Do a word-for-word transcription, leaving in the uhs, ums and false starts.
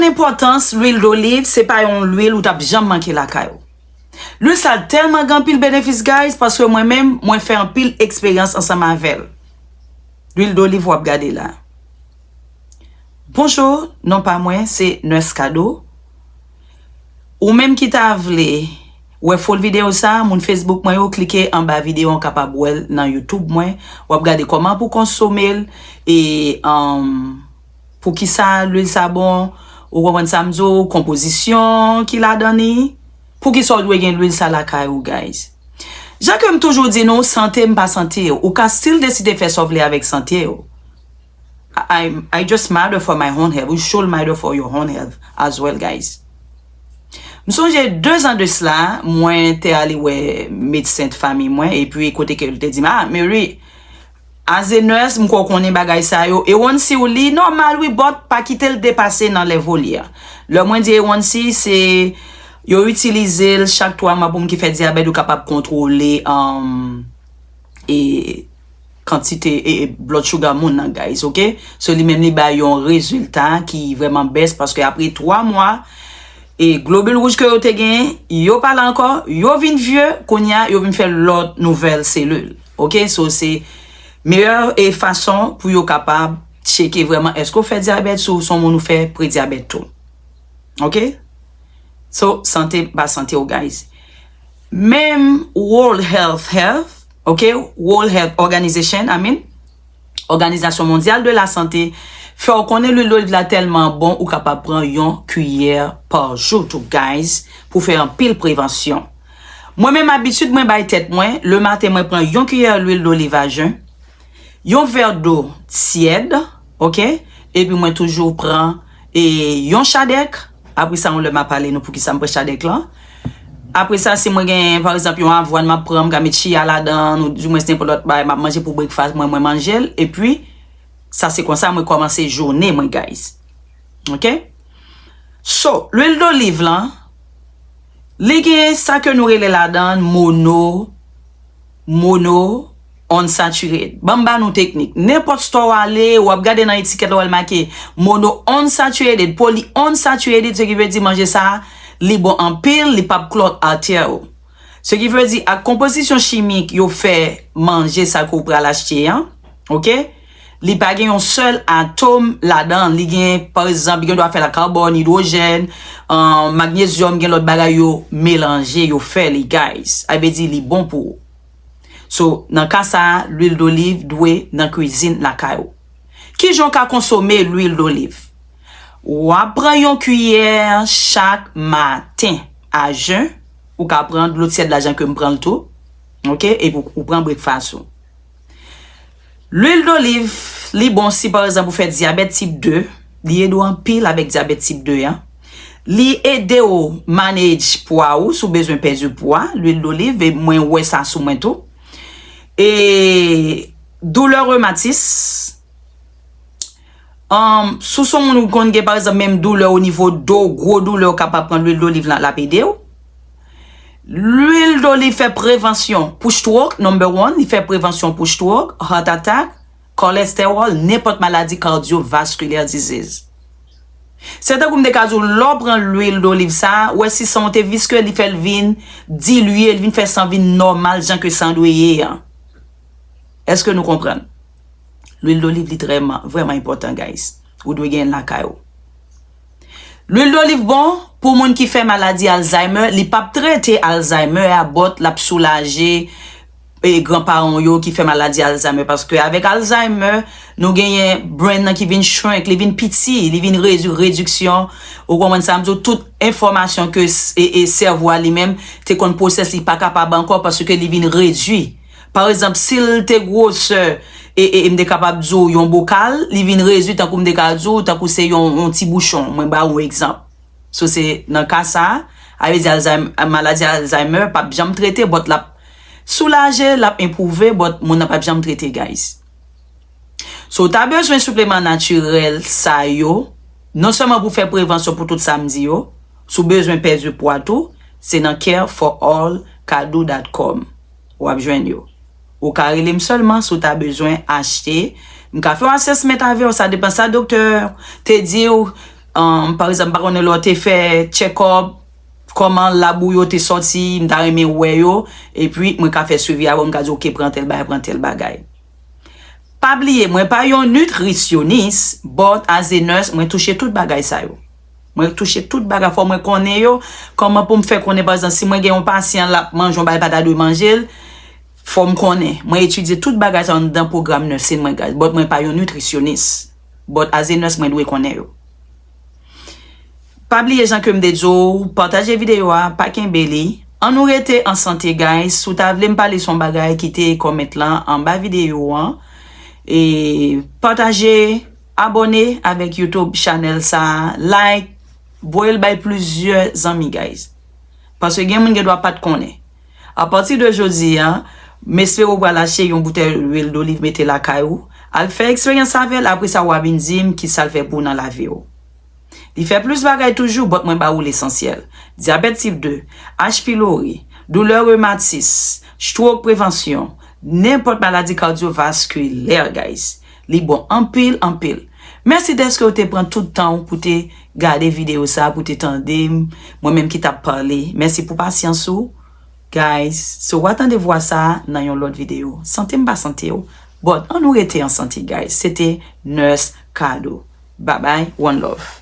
Enpòtans lwil doliv, se pa yon lwil ou t ap janm manke lakay ou. Lwil sa tèlman gen anpil benefis, guys, paske mwen menm, mwen fè anpil eksperyans ansanm avè l. Lwil doliv w ap gade la. Bonjou, non pa mwen, se Nurse Kado. Ou menm ki ta vle wè full videyo sa, moun Facebook mwen yo, klike anba videyo an, kapab wè l nan YouTube mwen. W ap gade kòman pou konsome l e, um, poukisa lwil sa bon, ou konprann sa m di w, konpozisyon ki ladan li, poukisa w dwe gen lwil sa lakay ou, guys. Jan ke m toujou di nou, sante m pa sante w. Ou ka still deside fè sa w vle avèk sante w. I, I just matter for my own health. We should matter for your own health as well, guys. M sonje de zan de sila, mwen te ale wè medsen fanmi mwen, epi kote ke l te di m, "Ah, Mary, as a nurse, m kwè w konnen bagay sa yo. A one C w li nòmal, wi, but pa kite l depase nan level li a." Lè mwen di A one C, se yo itilize l chak twa mwa pou moun ki fè dyabèt, yo kapab kontwole, um, e, kantite, e, e, blood sugar moun nan, guys, ok? So, li menm li bay yon rezilta ki vrèman bès, paske apre twa mwa, e globil wouj ke yo te gen, yo pa la ankò, yo vin vye, kounye a, yo vin fè lòt nouvèl selil, ok? So, se meyè, e, fason pou yo kapab tcheke vrèman èske w fè dyabèt, si w se yon moun ou fè predyabèt tou. Ok? So, sante pa sante w, guys. Menm World Health Health, ok? World Health Organization, I mean, Òganizasyon Mondyal de la Sante, fè w konnen lwil doliv la tèlman bon, ou kapab pran yon kiyè pa jou tou, guys, pou fè anpil prevansyon. Mwen menm, abitid mwen bay tèt mwen, le maten mwen pran yon kiyè lwil doliv a jen, yon vè dlo tyèd, ok? Epi mwen toujou pran, e, yon chadèk. Apre sa, yon lè m a pale nou poukisa m pran chadèk lan. Apre sa, si mwen gen, pa egzanp, yon avwàn m ap pran, m ka met chiya ladan, ou dimwens nenpòt lòt bagay m ap manje pou breakfast mwen, mwen manje l. Epi, sa se konsa mwen kòmanse jounen mwen, guys. Ok? So, lwil doliv lan, li gen sa ke nou rele ladan mono, mono unsaturated. Ban m ba nou teknik. Nenpòt store w ale, w ap gade nan etikèt la, w al make mono unsaturated, poly unsaturated, se ki vle di manje sa, li bon anpil, li p ap klòt atè w. Se ki vle di, ak konpozisyon chimik yo fè manje sa ke w pral achte an, ok? Li pa gen yon sèl atòm ladan. Li gen, pa egzanp, li gen dwa fèt ak kabòn, idwojèn, an, magnezyòm, gen lòt bagay yo melanje, yo fè li, guys. Sa vle di li bon pou ou. So, nan ka sa a, lwil doliv dwe nan kwizin lakay ou. Kijan w ka konsome lwil doliv? W ap pran yon kiyè chak maten a jen. Ou ka pran dlo tyèd la jan ke m pran l tou. Ok? Epi w, ou pran breakfast ou. Lwil doliv, li bon si, pa egzanp, ou fè dyabèt tip de. Li ede w anpil avèk dyabèt tip de an. Li ede w manage pwa ou, si w bezwen pèdi pwa, lwil doliv, e mwen wè sa sou mwen tou. E doulè rematis, um, si w se yon moun ou konn gen, pa egzanp, menm doulè o nivo do, gwo doulè, ou kapab pran lwil doliv lan, l ap ede w. Lwil doliv fè prevansyon pou stroke, number one, li fè prevansyon pou stroke, heart attack, cholesterol, nenpòt maladi cardiovascular disease. Se tankou m te ka di w, lè w pran lwil doliv sa, ou wè si san w te viske, li fè l vin dilye, li vin fè san vin nòmal jan ke san dwe ye an. Èske nou konprann? Lwil doliv li trè, vrèman enpòtan, guys. Ou dwe gen l lakay ou. Lwil doliv bon pou moun ki fè maladi Alzheimer, li p ap trete Alzheimer a, but l ap soulaje, e, granparan w yo ki fè maladi Alzheimer, paske avèk Alzheimer, nou genyen brain nan ki vin shrink, li vin piti, li vin redui, rediksyon, ou konprann sa m di w, tout enfòmasyon ke s-, e, e, sèvo a li menm te konn pwosès, li pa kapab ankò paske li vin redui. Pa egzanp, si l te gwosè, e, e, e m te kapab di w yon bokal, li vin redui tankou m te ka di w, tankou se yon, yon ti bouchon. Mwen ba w yon egzanp. So, se nan ka sa a, a vle di Alzheimer, maladi Alzheimer p ap janm trete, but l ap soulaje, l ap enpwouve, but moun nan p ap janm trete, guys. So, w ta bezwen sipleman natirèl sa yo, non sèlman pou fè prevansyon pou tout sa m di yo, si w bezwen pèdi pwa tou, se nan Care for All Kado dot com w ap jwenn yo. Ou ka rele m sèlman si w ta bezwen achte. M ka fè yon assessment avè w, sa depann sa doktè te di w, Um, pa egzanp, m pa konnen lè w te fè check-up, kòman lab ou yo te sòti, m ta renmen wè yo, epi mwen ka fè swivi avè w, m ka di, ok, pran tèl bagay, pran tèl bagay. Pa bliye, mwen pa yon nitrisyonis, but as a nurse, mwen touche tout bagay sa yo. Mwen touche tout bagay, fò mwen konnen yo. Kòman pou m fè konnen, pa egzanp, si mwen gen yon pasyan, l ap manje yon bagay pa ta dwe manje l, fò m konnen. Mwen etidye tout bagay sa anndan pwogram nursing mwen, guys. But mwen pa yon nitrisyonis. But as a nurse, mwen dwe konnen yo. Pa bliye jan ke m te di w, pataje videyo a, pa kenbe li. Ann nou rete an sante, guys. Si w ta vle m pale sou yon bagay, kite kòmant lan anba videyo an. E pataje, abòne avèk YouTube channel sa, like, voye l bay plizyè zanmi, guys. Paske gen moun gen dwa pa t konnen. Apati de jodi a, m espere w pral achte yon boutèy lwil doliv mete lakay ou, al fè eksperyans avè l, apre sa w a vin di m ki sa l fè pou w nan lavi w. Li fè plis bagay toujou, but mwen ba ou lesansyèl. Dyabèt tip de, H. pylori, doulè rematis, stroke prevansyon, nenpòt maladi kadyovaskilè, guys. Li bon anpil, anpil. Mèsi dèske w te pran tout tan w pou te gade videyo sa, pou te tande m, mwen menm ki t ap pale. Mèsi pou pasyans ou, guys. So, w a tande vwa sa nan yon lòt videyo. Sante m pa sante w, but ann nou rete an sante, guys. Se te Nurse Kado. Bye bye, one love.